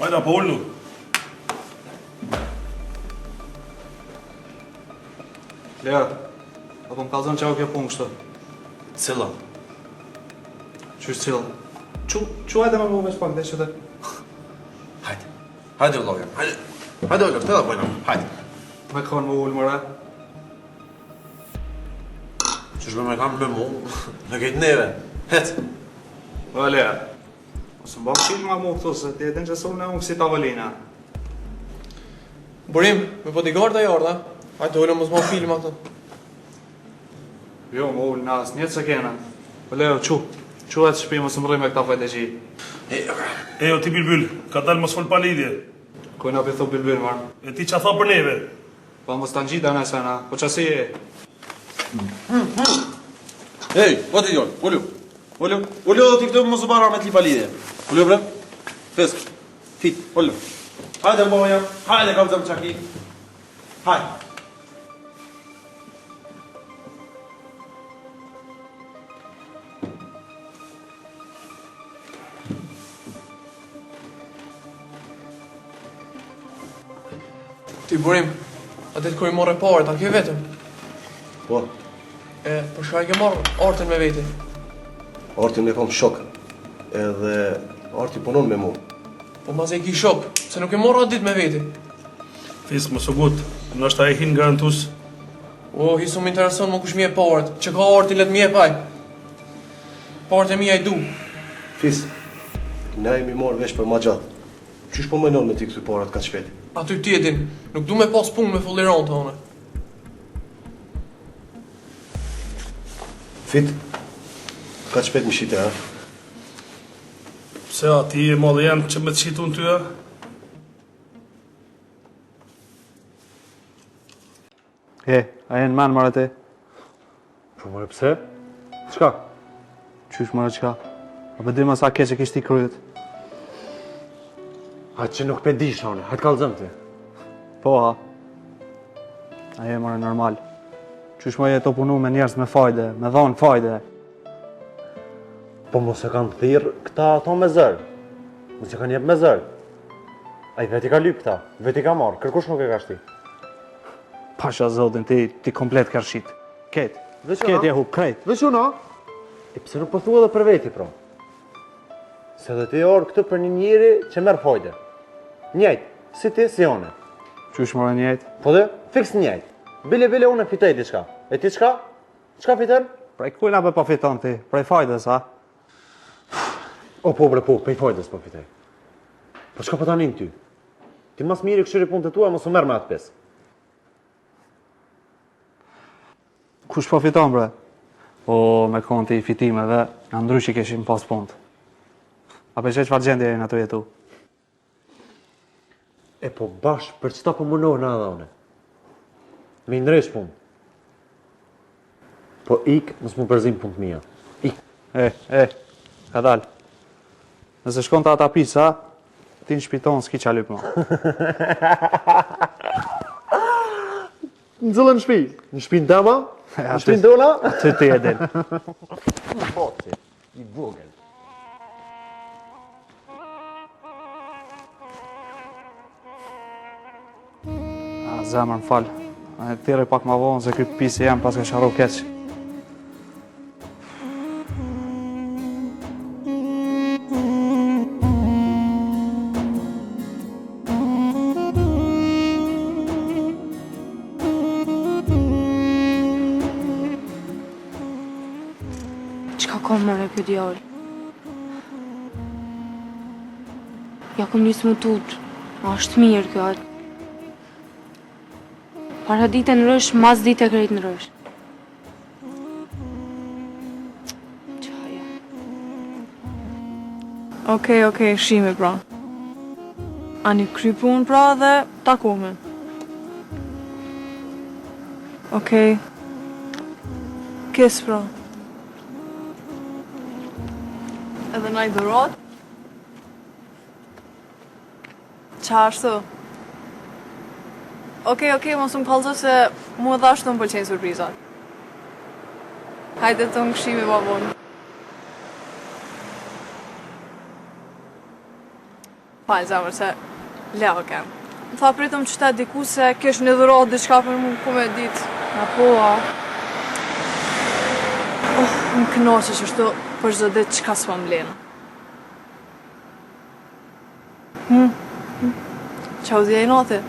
Hajde, apo ulnu. Lea, apo më kallzon çka o kjo punë kështu? Cilla? Qysh cilla? Çu, çu hajde me mu veç pak dhe që të... Hajde, hajde vëllai, hajde. Hajde vëllai, të dhe hajde. Me kon me ulë more? Qysh me me kanë me mu, me këtë neve. Het. O, Lea, mos më bën filma mu këtu, se ti e din që s'ulna unë kësi tavolina. Burim, me bodyguard a ardha? Hajde ulu mos më filma këtu. Jo, më ulë në asnjë që kena. Po Leo, çu. Çu atë shtëpi mos më rri me këta fajdeqi. E, E, o ti Bilbil, ka dalë mos fol pa lidhje. Kujna po i thu Bilbil, marë? E ti qa tha për neve? Po mos ta ngjita në sena, po qasi e? Ej, po ti djalë, ulu. Ulu, ulu dhe ti këtu mos u bara me të pa lidhje. Ulu bre. Fisk. Fit, ulu. Hajde moja, hajde kallzom çaki. Hajde. Ti Burim, atë ditë kur i morre paret, a ke vetëm? Po. E, për çka e ke marrë Artin me veti? Artin e kom shok, edhe Arti punon me mu. Po masi e ki shok, pse nuk e morre atë ditë me veti? Fisk, mos u ngut, ndoshta ai hin garantus. O, hiç s'më intereson më kush m'i jep paret, që ka Arti le të m'i jep ai. Paret e mia i du. Fis, na jemi marrë vesh për ma gjatë. Qysh po menon me t'i kthy paret kaq shpejt? Aty ti e din, nuk du me pas punë me folliranta unë. Fit, kaq shpejt më shite, ha? Pse a ti je malli jem që me të shit unë ty, a? E, a je n'men more ti? Po more pse? Çka? Qysh more çka? A pe di ma sa keq e ke shti kryet? A që nuk pe di shone, hajtë kallzëm ti. Po ha. A je more normal? Qysh mo je tu punu me njerëz me fajde, me dhonë fajde? Po mos e kanë thirrë këta ato me zor. Mos e kanë jep me zor. Ai vetë i ka lyp këta, vetë i ka marrë, kërkush nuk e ka shti. Pasha zotin, ti, ti komplet ke shit. Ket, ket je hup, krejt. Veç unë, e pse nuk po thua edhe për veti, pra? Se dhe ti orë këtë për një njeri që merr fajde. Njejt, si ti, si une. Qysh more njejt? Po dhe, fiks njejt. Bile, bile, unë fitoj diçka. E ti çka? Çka fiton? Prej kujna be po fiton ti? Prej fajdes, a? O po bre po, prej fajdes po fitoj. Po çka po ta nin ty? Ti mas miri këshyri punët e tua, mos u merr me atë pjesë. Kush po fiton bre? O, me kon ti i fitimeve, na ndryshe kishim pas punët. A pe sheh çfarë gjendje jena tu jetu? E po bash, për qëta po munohna edhe une? Me i ndreq punë. Po ik, mos m'u përzi n'punë të mija. Ik. E, e, ka dal. Nëse shkon te ata pisa, ti në shpi tonë s'ki ça lyp mo. Në cilën shpi? Në shpinë teme? Në shpinë tona? Aty ti e din. Po, ti, i vogël. A, zemër, më fal. E thirri pak ma vonë, se ky pisi jem paska sharru keq. Çka ka more ky djalë? Ja kom nisë m'u tut, a është mirë kjo atë. Para dite ndrysh, mas dite krejt ndrysh. Okej, okej, shihmi pra. Ani kry punë pra dhe takohemi. Okej. Kiss pra. Edhe naj dhuratë. Qa ashtu? Okej, okej, mos më kallzo se mu edhe ashtu më pëlqejnë surprizat. Hajde të më shihmi ma vonë. Fal zemër se leo kem. Më tha pritëm qëta diku se kish një dhuratë diçka për mu ku me dit. A po, a? Oh, më kënaqe qështu për çdo ditë çka s'po më len. Hmm. hmm. Ça u dje inati?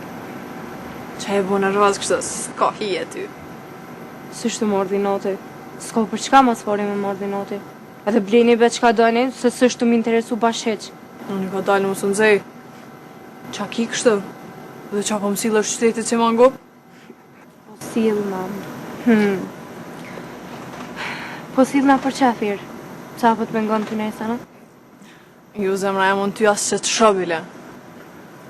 Ça je bo nervoz kështu, s'ka hije ty. S'është me m'ardh inati. S'ka për çka ma s'pari me m'ardh inati. Edhe bleni be çka doni, se s'është tu m'interesu bash hiç. Unë ka dalë mos u nxej. Ça ki kështu? Dhe ça po më sillesh qytetit që ma ngop? Po sillna. Hmm. Po sillna për qafir. Qa po të pengon ty nesër, Jo, zemra jem, unë ty as që të shoh bile.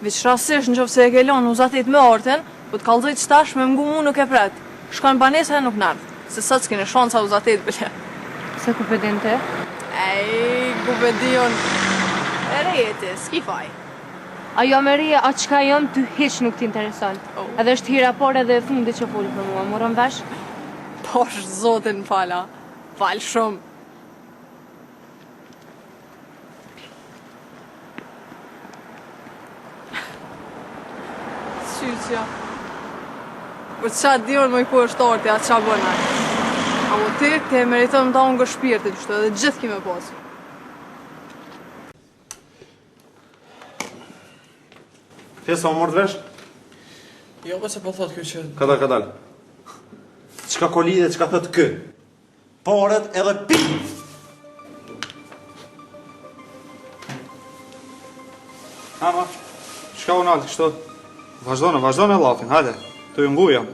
Veç rastësisht në qoftë se e ke lonë u zatit me Artin, po të kallzoj që tash me m'ngu mu nuk e pret. Shkon banesa e nuk nardh, se sot s'keni shansa u zatit bile. Se ku pe din ti? Ej, ku pe di unë. E re je ti, s'ki faj. A jam e re, a çka jam, ty hiç nuk t'intereson. Oh. Edhe është hera e parë edhe e fundit që fol për mua, morëm vesh? Pash zotin fala. Fal shumë. Qyqja. Po qa di unë moj ku është Arti, a qa bën ai? Amo ti, ti e meriton me ta hongër shpirtin qështu edhe gjithë ki me pasë. Fes, a u morët vesh? Jo, po se po thot kjo që... Kadal, kadal. Çka ka lidhje, çka thot kë? Paret edhe pi! Ama, çka u nalë kështu? Vazhdone, vazhdone llafin, hajde, tu ju ngu jam.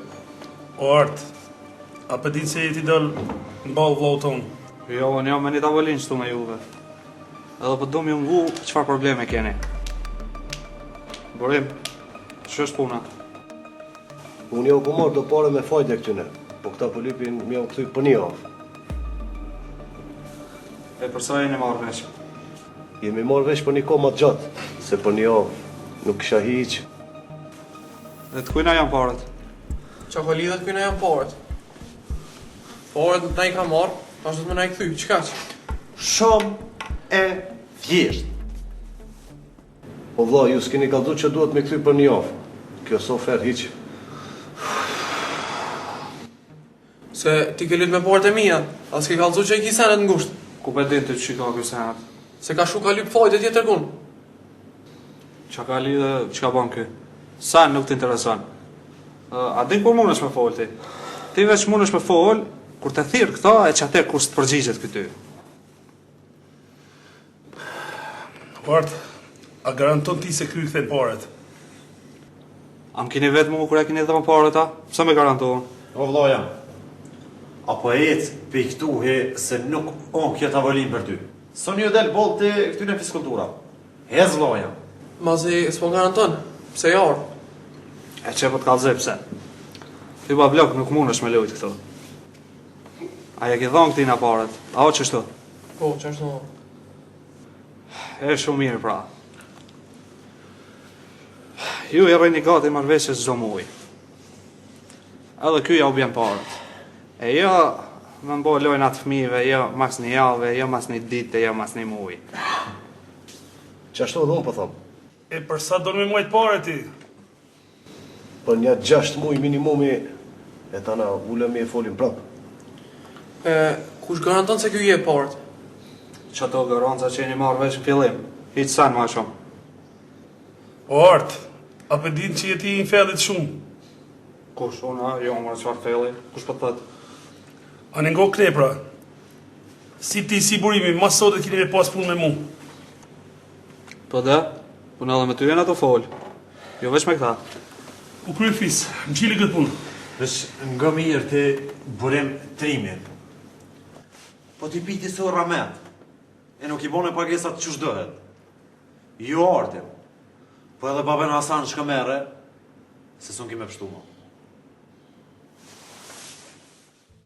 O Art, a pe din se je tu i dal në ballë vllaut tonë? Jo, unë jam me një tavolinë qëtu me juve. Edhe po du me ju ngu çfarë probleme keni. Burim, ç'është puna? Unë jau kom marrë do pare me fajde këtyne, po këta po lypin me jau kthy për një javë. E për sa jeni marrë vesh? Jemi marrë vesh për një kohë ma të gjatë, se për një javë nuk kisha hi hiç. Dhe të kujna janë paret? Qa ka lidhje të kujna janë paret? Paret na i ka marrë, tash do të me na i kthy, çka që? Shumë e thjeshtë. Po vlla, ju s'keni kallzu që duhet me kthy për një javë. Kjo s'o fer hiç. Se ti ke lujt me paret e mia, a s'ke kallzu që i ki senet ngusht. Ku pe din ti që i ka ky senet? Se ka shku ka lyp fajde tjetërkun. Qa ka lidhje, çka ban ky? Sa nuk të intereson? A din kur mundesh me fol ti? Ti veç mundesh me fol kur të thirr këta e qatëherë kur s'të përgjigjet ky ty. Art, a garanton ti se ky i kthen paret? A më keni vetë mu kur e keni dhënë paret, a? Pse me garantu unë? O vlla jem, a po ec pej këtu he se nuk o kjo tavolinë për ty. S'un ju del boll ti këtyne fiskultura. Ec vlla jem. Masi s'po garanton, pse jo Art? E qe po të kallzoj pse. Ti bablok nuk mundesh me lujt këtu. A ja ke dhonë këtina paret? A o qështu? Po, qashtu. E shumë mirë pra. Ju i rrini gati marrëveshjes çdo muj. Edhe ky ja u bjen paret. E jo me m'bo lojna të fëmijëve, jo mas një jave, jo mas një dite, jo mas një muj. Qashtu edhe unë po thom. E për sa don me majt pare ti? Për nja gjashtë muj minimumi e tana ulemi e folim prap. E, kush garanton se ky i jep paret? Qato garanca që jeni marrë vesh në fillim, hiç sen ma shumë. O Art, a pe din që je ti i fellit shumë? Kush, unë, a? Jo, more, çfarë felli, kush po të thotë? Ani ngo kne pra, si ti si Burimi, mas sotit kini me pas punë me mu. Po dhe, unë edhe me ty jena tu fol. Jo veç me këta. U kry Fis, më qili këtë punë. Veç ngo mirë ti Burim trimi. Po ti piti sorra met. E nuk i bone pagesat qysh duhet. Jo Artin. Po edhe babën Hasan shko merre, se s'un ki me pshtu mo.